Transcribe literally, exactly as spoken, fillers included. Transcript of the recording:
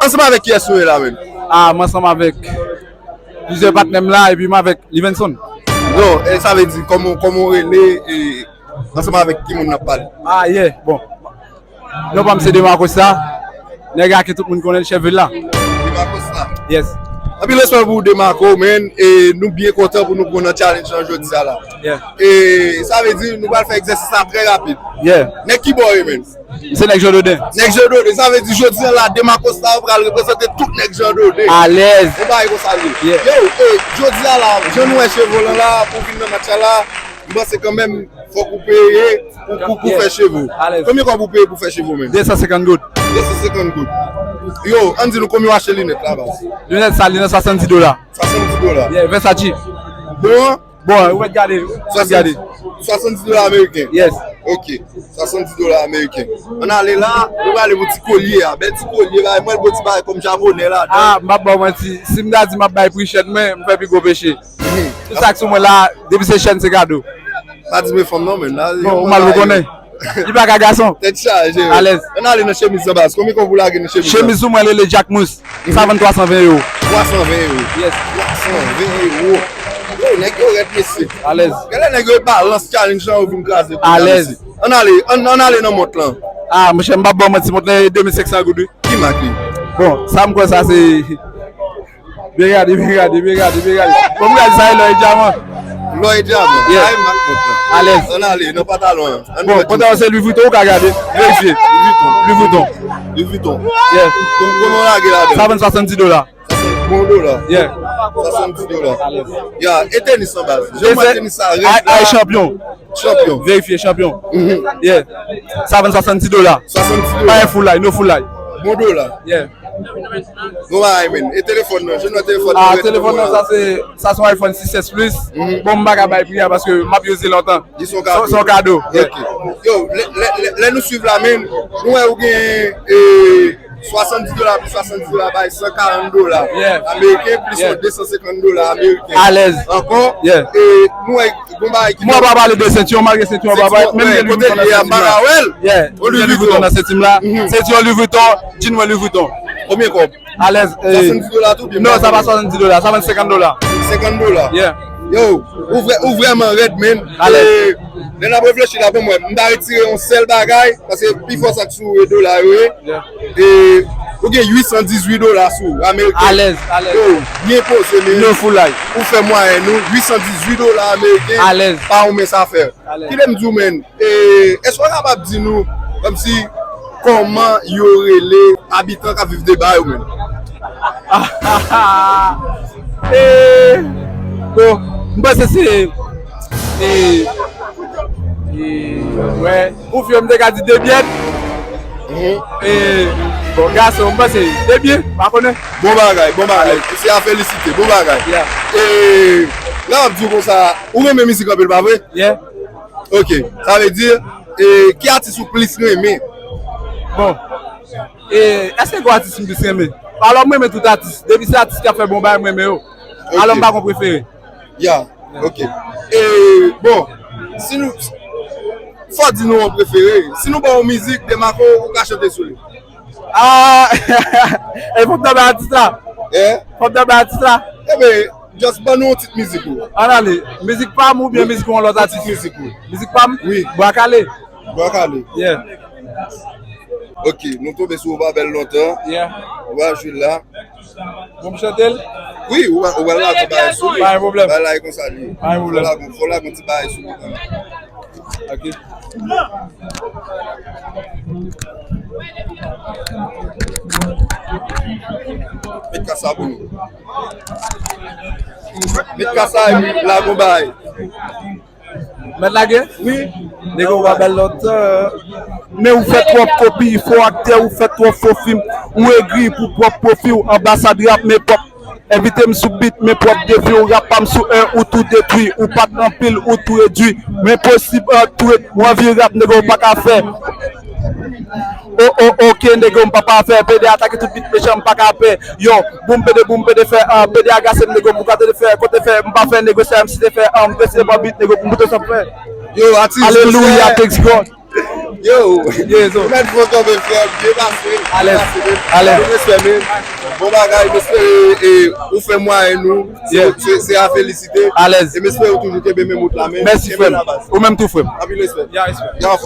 Ansanm avèk kiyès nou ye la menm? Ah, mwen ansanm avèk plizyè patnè m la, epi mwen avèk Livenson. Non, e sa vle di, kòman, kòman w rele, e ansanm avèk ki moun n ap pale? Ah, yeah, bon. Non pa m se Demarco sa. Nèg la ke tout moun konnen l, chèf vil la. Demarco sa. Yes. Anpil respè pou Demarco, men, e nou byen kontan pou nou pran nan challenge lan jodi a la. Yeah. E sa vle di, nou pral fè egzèsis la trè rapid. Yeah. Nèg ki bò w ye, men? M se nèg Jean Dodin. Nèg Jean Dodin, sa vle di jodi a la, Demarco sa pral reprezante tout nèg Jean Dodin. Alèz. Yon bagay konsa l ye. Yeah. Yo, e jodi a la, jan nou wè cheve w lan la, pou vin nan match la la, m panse kanmenm, fòk ou peye pou, pou, pou fè cheve w. Alèz. Konbyen kòb ou peye pou fè cheve w menm? De san senkant goud. De san senkant goud. Yo, ann di nou konbyen w achte linèt la, baz? Linèt sa, linèt swasanndis dola. Swasanndis dola. Yeah, Versace. Bon, bon, ou mèt gade, ou mèt gade. Swasanndis dola ameriken. Yes. Ok, swasanndis dola ameriken. Ann ale la, nou prale pou ti kolye a. Bèl ti kolye, bay mwen l bon ti bagay kòm japonè ladan. Ah, m p ap ba w manti. Si m ta di m ap bay pri chèn mwen, m fè pi gwo peche. Tout sa k sou mwen la, depi se chèn, se kado. Pa di mwen fanm non, men la. Bon, ou mal ou konnen. Li pa ka gason. Tèt chaje. Alèz. Ann ale nan chemiz lan baz. Konbyen kòb ou lage nan chemiz lan? Chemiz sou mwen rele Jack Mousse. Sa vann twa san ven ewo. Twa san ven ewo. Yes. Twa san ven ewo. Yo, nèg yo rèd mesye. Alèz. Genlè nèg yo balans challenge lan, yo vin kraze. Alèz. Ann ale, ann, ann ale nan mont lan. Ah, monchè, m p ap ba w manti, mont lan e de mil senk san goud, wi. Ki mak li? Bon, sa m kwè sa se. Byen gade, byen gade, byen gade, byen gade. Bon, m gade sa e lò e dyaman. Lò e dyaman. Yeah. Ay, mak mont lan. Alèz. Ann ale nan pantalon an. Bon, pantalon se Louis Vuitton, ou ka gade. Verifye. Louis Vuitton. Louis Vuitton. Louis Vuitton. Yeah. Kon-, kòman w lage ladan? Sa vann swasanndis dola. Bon dola. Yeah. Swasanndis dola. Alèz. Ya, e tenis an baz. Jan mwen tenis sa rèd la. Ay, chanpyon. Chanpyon. Verifye, chanpyon. Mhm. Yeah. Sa vann swasanndis dola. Swasanndis dola. Pa gen foulay, no foulay. Bon dola. Yeah. Bon bagay, men. E telefòn nan? Jwenn nan telefòn nan. Ah, telefòn nan, sa se, sa se yon iPhone sis S Plus. Mhm. Bon, m pa ka bay pri a paske m ap use li lontan. Li se yon kado. Se, se yon kado. Yeah. Ok. Yo, lè, lè, lè, lè nou swiv la, men, nou wè ou gen, e, swasanndis dola plis swasanndis dola bay san karant dola ameriken plis yon de san senkant dola ameriken. Alèz. Ankò, e, nou wè, gon bagay ki. Mwen pa pale de sentiyon, malgre sentiyon pa parèt, men gen Louis Vuitton nan sentiyon la. Yeah, gen Louis Vuitton nan sentiyon la. Sentiyon Louis Vuitton, djin mwen Louis Vuitton. Konbyen kòb? Alèz. Swasanndis dola tou, byen. Non, sa pa swasanndis dola, sa vann senkant dola. Senkant dola. Yeah. Yo, ou vrè, ou vrèman rèd, men. Alèz. E, lè n ap reflechi la, bon, mwen, m ta retire yon sèl bagay, paske pifò sa k sou, e, dola yo ye. Yeah. E, ou gen uit san dizuit dola sou ameriken. Alèz, alèz. Yo, byen poze, men. No foulay. Ou fè mwayèn ou, uit san dizuit dola ameriken. Alèz. Pa yon mens afè. Alèz. Kite m di w, men, e, èske w kapab di nou, kòmsi, kòman yo rele abitan k ap viv Deba yo, men? E, bon, m panse se, e, e, wè, pou fi yo, m te ka di Debyèt. Mhm. E, bon, gason, m panse Debyen, pa konnen. Bon bagay, bon bagay. Alèz. Se a felisite, bon bagay. Yeah. E, la m ap di w konsa, ou renmen mizik anpil, pa vre? Yeah. Ok, sa vle di, e, ki atis ou plis renmen? Bon, e, èske gen atis m plis renmen? Alò, m renmen tout atis. Depi se atis k ap fè bon bagay, m renmen yo. Ok. Alò, m pa gon prefere. Ya, ok. E, bon, si nou, fò di nou yon prefere. Si nou ba w mizik, Demarco, ou ka chante sou li. Ah, e fòk tanbe atis la. Eh? Fòk tanbe atis la. Eben, just ban nou yon tit mizik ou. Ann ale. Mizik pa m oubyen mizik yon lòt atis? Yon tit mizik ou. Mizik pa m? Wi. Bwa kale. Bwa kale. Yeah. Ok, nou tonbe sou Ou pa bèl lontan. Yeah. Ou pa jwe l la. Bon, m chante l? Wi, ou, ou pral lage yon bagay sou li. Pa gen pwoblèm. Bagay la e konsa li ye. Pa gen pwoblèm. Fò lage, fò lage yon ti bagay sou li kanmenm. Ok. Met kasa pou nou. Met kasa epi lage yon bagay. Mèt lage? Wi. Nèg ou pa bèl lontan. Men ou fè twòp kopi, fo aktè, ou fè twòp fo fim. Ou egri pou pwòp pwofi w, anbasad rap, men pwòp. Envite m sou beat, men pwòp defi w, rap pa m sou en, ou tou detwi, ou pa t anpil, ou tou redwi. Men posib, an tou ret-, ou anvi rap, nèg ou pa ka fè. O, o, oke, nèg ou m pa pa fè, pede atake tout beat mechan, m pa ka pè. Yo, boum, pede, boum, pede fè, ah, pede agase m, nèg ou m pou ka te fè, kote fè, m pa fè, nèg ou se M C te fè, ah, m deside pran beat, nèg ou m bouton san fè. Yo, atis, alelouya, thanks God. Yo, mèt fò kanpe frè, byen pase. Alèz. Alèz. Respè, men. Bon bagay, m espere e, ou fè mwayen nou. Se, se, se a felisite. Alèz. E m espere ou toujou kenbe menm wout la, men. Mèsi, frè m. Ou menm tou, frè m. Anpil respè. Ya, respè. Ya,